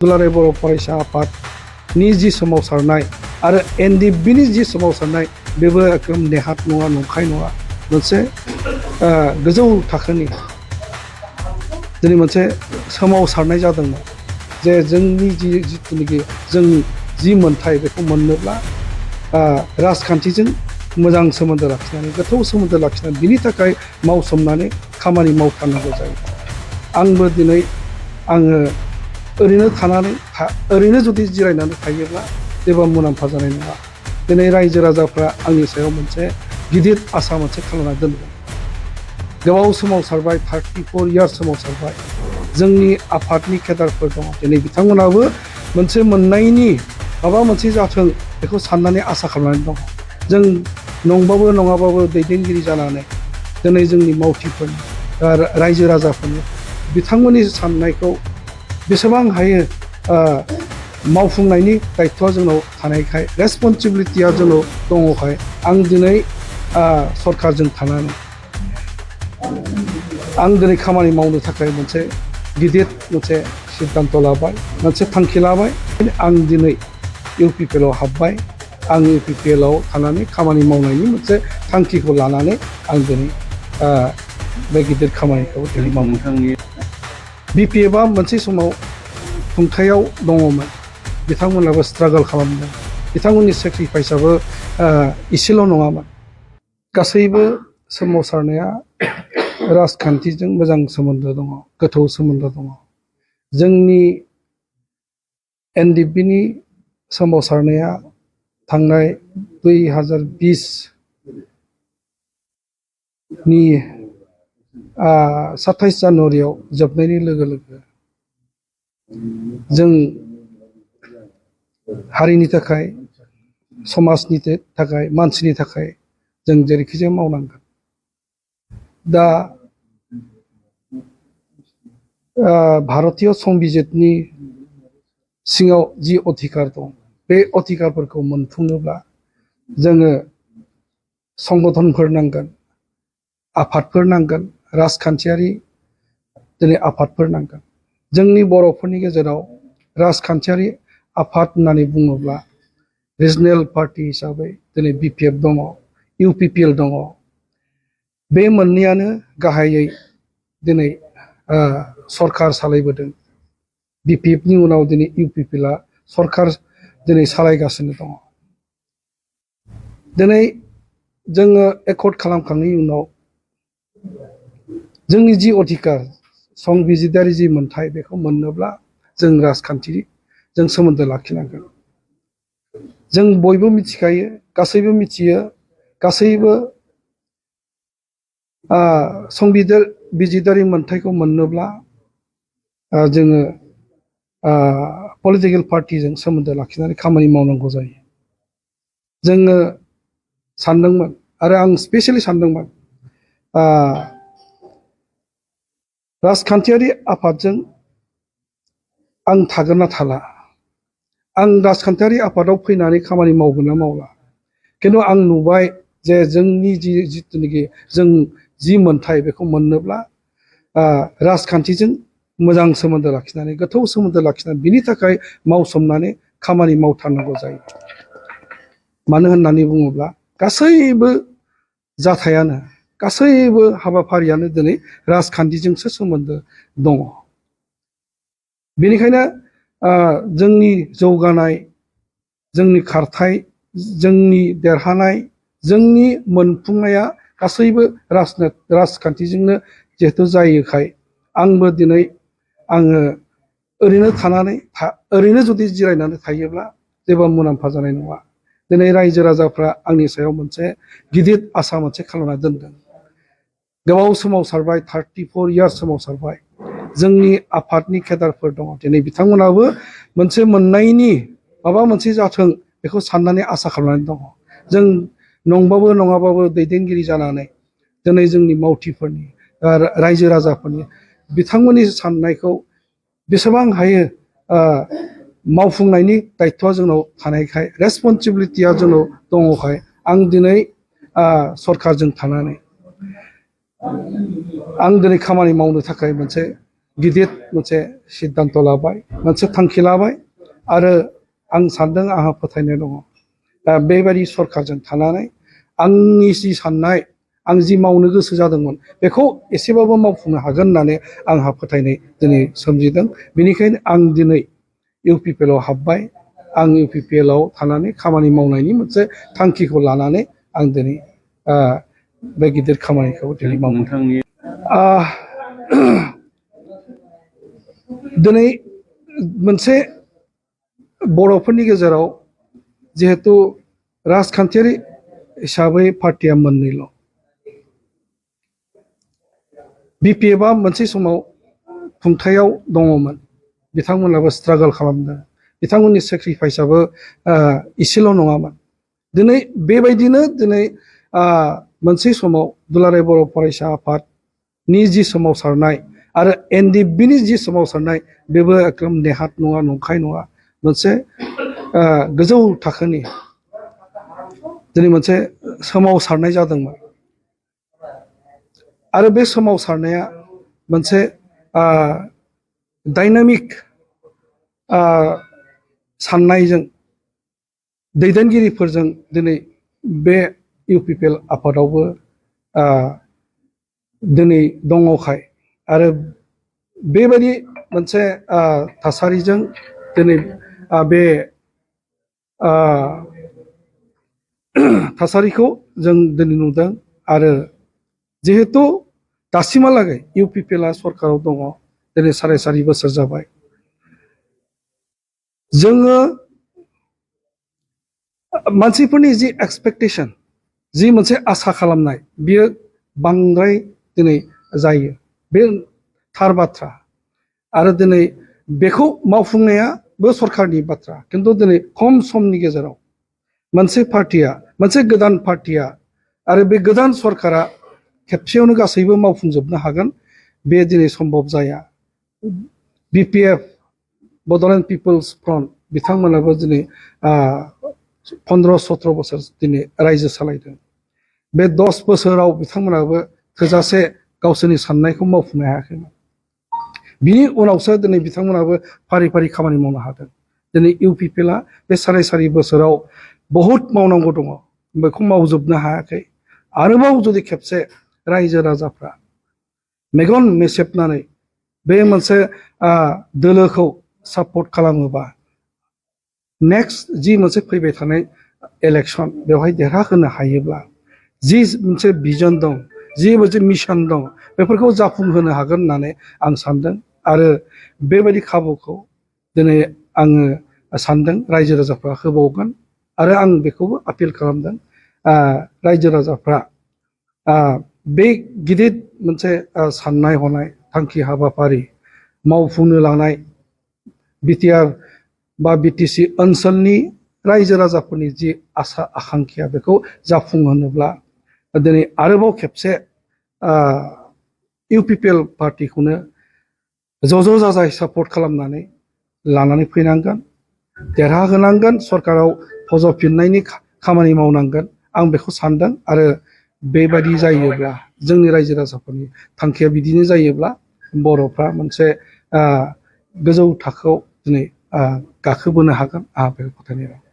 दुलाराय बर' फरायसा आफादनि जि सोमावसारनाय आरो एनडिएफबिनि जि सोमावसारनाय बेबो एकदम नेहाथ नङा, नंखाय नङा, मोनसे गोजौ थाखोनि दिनै मोनसे सोमावसारनाय जादोंमोन जे जोंनि जिथुनाखि जों जि मोन्थाय बेखौ मोननोब्ला राजखान्थिजों मोजां सोमोन्दो लाखिनानै गोथौ सोमोन्दो लाखिनानै बिनि थाखाय मावसोमनानै खामानि मावथारनांगौ जायो। आंबो दिनै आङो ओरैनो थानानै ओरैनो जुदि जिरायनानै थायोब्ला जेबो मुलाम्फा जानाय नङा। दिनै रायजो राजाफ्रा आंनि सायाव मोनसे गिदिर आसा मोनसे खालामना दोनदों। गोबाव सोमावसारबाय, 34 इयार्स सोमावसारबाय। जोंनि आफादनि केडारफोर दङ, दिनै बिथांमोनाबो मोनसे मोननायनि माबा मोनसे जाथों बेखौ साननानै आसा खालामनानै दङ। जों नंबाबो नङाबाबो दैदेनगिरि जानानै दिनै जोंनि मावथिफोरनि रायजो राजाफोरनि बिथांमोननि साननायखौ बेसेबां हायो मावफुंनायनि दायथ'आ जोंनाव थानायखाय, रेसपन्सिबिलिटिया जोंनाव दङखाय आं दिनै सरकारजों थानानै आं दिनै खामानि मावनो थाखाय मोनसे गिदिर मोनसे सिद्धान्त लाबाय, मोनसे थांखि लाबाय। आं दिनै इउपिपिएलआव हाबबाय। आं इउपिपिएलआव थानानै खामानि मावनायनि मोनसे थांखिखौ लानानै आं दिनै बे गिदिर खामानिखौ दिनै मावनो। बिपिएफआ मोनसे समाव खुंथायाव दङमोन, बिथांमोनाबो स्ट्रागल खालामदों, बिथांमोननि सेक्रिफाइसआबो इसेल' नङामोन। गासैबो सोमावसारनाया राजखान्थिजों मोजां सोमोन्दो दङ, गोथौ सोमोन्दो दङ। जोंनि एनडिएफबिनि सोमावसारनाया थांनाय 2020 नि 27 जानुवारियाव जोबनायनि लोगो लोगो जों हारिनि थाखाय, समाजनि थाखाय, मानसिनि थाखाय जों जेरैखिजाया मावनांगोन। दा भारतीय संबिजितनि सिङाव जि अधिकार दं, बे अधिकारफोरखौ मोनफुंनोब्ला जोङो संगठनफोर नांगोन, आफादफोर नांगोन, राजखान्थियारि दिनै आफादफोर नांगोन। जोंनि बर'फोरनि गेजेराव राजखान्थियारि आफाद होननानै बुङोब्ला रिजनेल पार्टि हिसाबै दिनै बिपिएफ दङ, इउपिपिएल दङ। बे मोननैयानो गाहायै दिनै सरकार सालायबोदों। बिपिएफनि उनाव दिनै इउपिपिएलआ सरकार दिनै सालायगासिनो दङ। दिनै जोङो एकर्ड खालामखांनायनि उनाव जोंनि जि अधिकार, संबिजितारि जि मोन्थाय बेखौ मोननोब्ला जों राजखान्थिजों सोमोन्दो लाखिनांगोन। जों बयबो मिथिखायो, गासैबो मिथियो, गासैबो संबिजितारि मोन्थायखौ मोननोब्ला जोङो पलिटिकेल पार्टिजों सोमोन्दो लाखिनानै खामानि मावनांगौ जायो। जोङो सानदोंमोन, आरो आं स्पेसियेलि सानदोंमोन, राजखान्थियारि आफादजों आं थागोन ना थाला, आं राजखान्थियारि आफादाव फैनानै खामानि मावगोन ना मावला। खिन्थु आं नुबाय जे जोंनि जिथुनाखि जों जि मोन्थाय बेखौ मोननोब्ला राजखान्थिजों मोजां सोमोन्दो लाखिनानै, गोथौ सोमोन्दो लाखिनानै बिनि थाखाय मावसोमनानै खामानि मावथारनांगौ जायो। मानो होननानै बुङोब्ला गासैबो जाथायानो, गासैबो हाबाफारियानो दिनै राजखान्थिजोंसो सोमोन्दो दङ। बेनिखायनो जोंनि जौगानाय, जोंनि खारथाय, जोंनि देरहानाय, जोंनि मोनफुंनाया गासैबो राजखान्थिजोंनो जिहेथु जायोखाय आंबो दिनै आङो ओरैनो थानानै ओरैनो जुदि जिरायनानै थायोब्ला जेबो मुलाम्फा जानाय नङा। दिनै रायजो राजाफ्रा आंनि सायाव मोनसे गिदिर आसा मोनसे खालामना दोनदों। गोबाव सोमावसारबाय, 34 इयार्स सोमावसारबाय। जोंनि आफादनि केडारफोर दङ, दिनै बिथांमोनाबो मोनसे मोननायनि माबा मोनसे जाथों बेखौ साननानै आसा खालामनानै दङ। जों नंबाबो नङाबाबो दैदेनगिरि जानानै दिनै जोंनि मावथिफोरनि रायजो राजाफोरनि बिथांमोननि साननायखौ बेसेबां हायो मावफुंनायनि दायथ'आ जोंनाव थानायखाय, रेसपन्सिबिलिटिया जोंनाव दङखाय आं दिनै सरकारजों थानानै आं दिनै खामानि मावनो थाखाय मोनसे गिदिर मोनसे सिद्धांत लाबाय मोनसे थांखि लाबाय आरो आं सानदों आंहा फोथायनाय दङ दा बेबायदि सरकारजों थानानै आंनि जि साननाय आं जि मावनो गोसो जादोंमोन बेखौ एसेबाबो मावफुंनो हागोन होननानै आंहा फोथायनाय दिनै सोमजिदों बेनिखायनो आं दिनै इउपिपिएलआव हाबबाय आं इउपिपिएलआव थानानै खामानि मावनायनि मोनसे थांखिखौ लानानै आं दिनै बे गिदिर खामानिखौ दिनै मावदों दिनै मोनसे बर'फोरनि गेजेराव जिहेतु राजखान्थियारि हिसाबै पार्टिया मोननैल' बिपिएफआ मोनसे समाव खुंथायाव दङमोन बिथांमोनाबो स्ट्रागल खालामदों बिथांमोननि सेक्रिफाइसआबो इसेल' नङामोन दिनै बेबायदिनो दिनै मोनसे समाव दुलाराय बर' फरायसा आफादनि जि सोमावसारनाय आरो एनडिएफबिनि जि सोमावसारनाय बेबो एकदम नेहाथ नङा नंखाय नङा मोनसे गोजौ थाखोनि दिनै मोनसे सोमावसारनाय जादोंमोन आरो बे सोमावसारनाया मोनसे डायनामिक साननायजों दैदेनगिरिफोरजों दिनै बे इउपिपिएल आफादावबो दिनै दङखाय आरो बेबायदि मोनसे थासारिजों दिनै बे थासारिखौ जों दिनै नुदों आरो जिहेतु दासिमहालागै इउपिपिएलआ सरकाराव दङ दिनै 4.5 बोसोर जाबाय जोङो मानसिफोरनि जि एक्सपेक्टेशन जि मोनसे आसा खालामनाय बियो बांद्राय दिनै जायो बे थार बाथ्रा आरो दिनै बेखौ मावफुंनायाबो सरकारनि बाथ्रा खिन्थु दिनै खम समनि गेजेराव मोनसे पार्टिया मोनसे गोदान पार्टिया आरो बे गोदान सरकारा खेबसेयावनो गासैबो मावफुंजोबनो हागोन बे दिनै सम्भब जाया बिपिएफ बड'लेण्ड पिपल्स फ्रन्ट बिथांमोनाबो दिनै 15-17 बोसोर दिनै रायजो सालायदों बे 10 बोसोराव बिथांमोनाबो थोजासे गावसोरनि साननायखौ मावफुंनो हायाखैमोन बिनि उनावसो दिनै बिथांमोनाबो फारि फारि खामानि मावनो हादों दिनै इउपिपिएलआ बे 4.5 बोसोराव बहुद मावनांगौ दङ बेखौ मावजोबनो हायाखै आरोबाव जुदि खेबसे रायजो राजाफ्रा मेगन मेसेबनानै बे मोनसे दोलोखौ सापर्ट खालामोबा नेक्स्ट जि मोनसे फैबाय थानाय इलेक्सन बेवहाय देरहाहोनो हायोब्ला जि मोनसे भिजन दं जि मोनसे मिशन दं बेफोरखौ जाफुंहोनो हागोन होननानै आं सानदों आरो बेबायदि खाबुखौ दिनै आङो सानदों रायजो राजाफ्रा होबावगोन आरो आं बेखौबो आपिल खालामदों रायजो राजाफ्रा बे गिदिर मोनसे साननाय हनाय थांखि हाबाफारि मावफुंनो लानाय बिटिआर बा बिटिसि ओनसोलनि रायजो राजाफोरनि जि आसा आकांक्षा बेखौ जाफुंहोनोब्ला दिनै आरोबाव खेबसे इउपिपिएल पार्टिखौनो ज' जाजाय सापर्ट खालामनानै लानानै फैनांगोन देरहाहोनांगोन सरकाराव फज'फिननायनि खामानि मावनांगोन आं बेखौ सानदों आरो बेबायदि जायोब्ला जोंनि रायजो राजाफोरनि थांखिया बिदिनो जायोब्ला बर'फ्रा मोनसे गोजौ थाखोआव दिनै गाखोबोनो हागोन आंहा बेखौ फोथायनाय दं